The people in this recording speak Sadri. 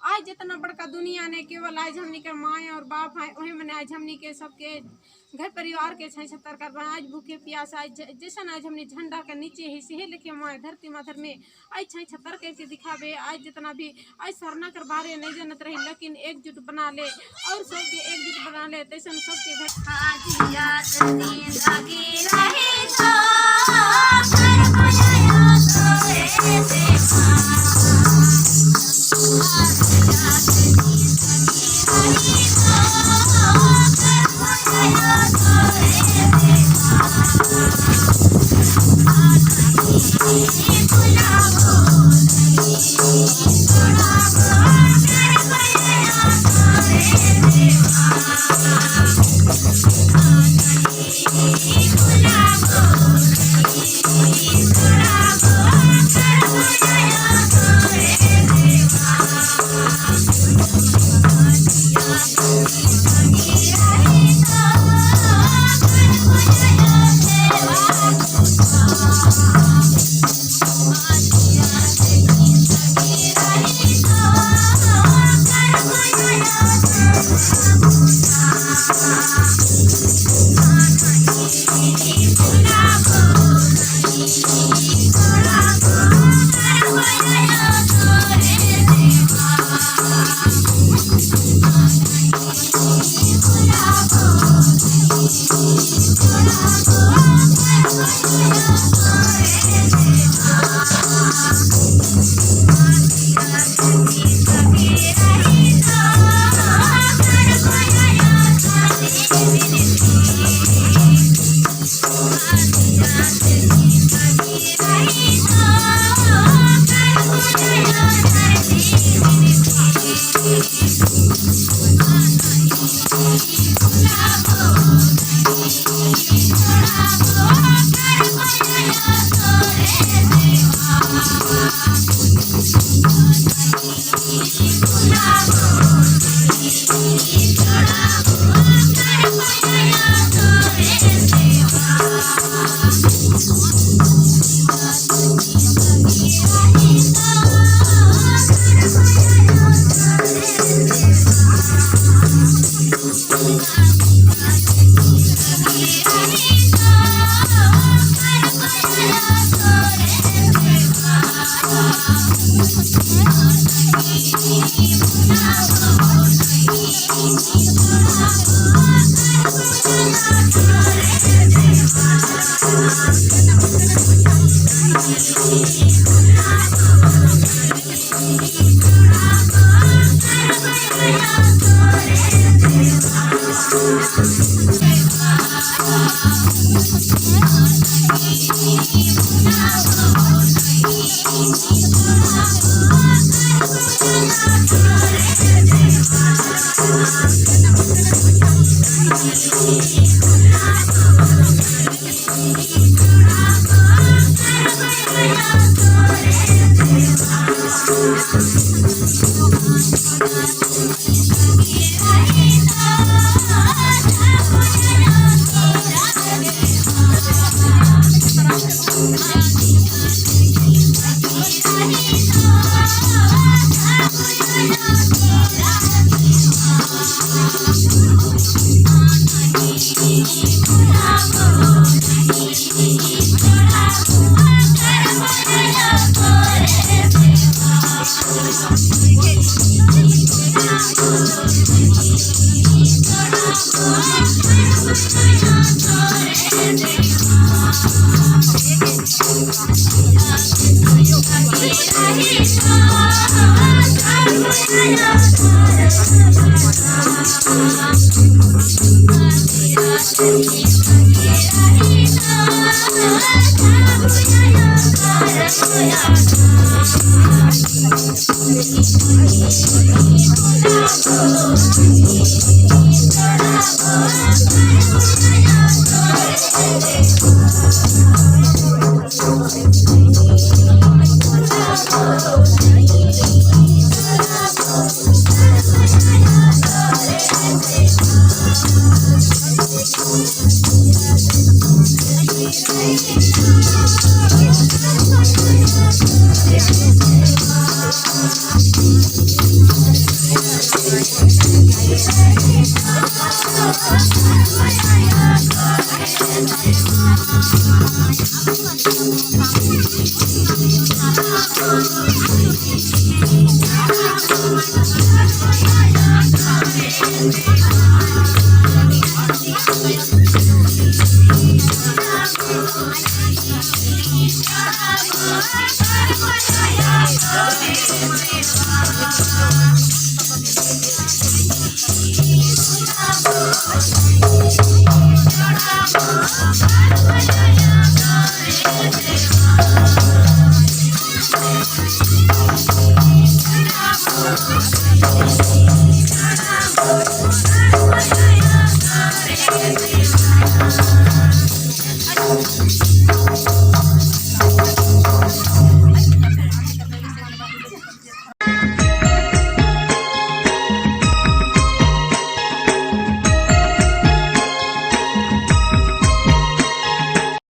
आज जितना बड़का दुनिया ने केवल आज हमनी के माँ और बाप है, वही मने आज हमनी के सबके घर परिवार के छह छतर कर आज भूखे प्यास आज जैसन आज हमने झंडा के नीचे ही सही लिखे माँ धरती माधर में आज छह छतर करके दिखावे। आज जितना भी आज सरना कर बारे नहीं जानत रही, लेकिन एकजुट बना ले और सबके एकजुट बना ले तैसन सबके घर।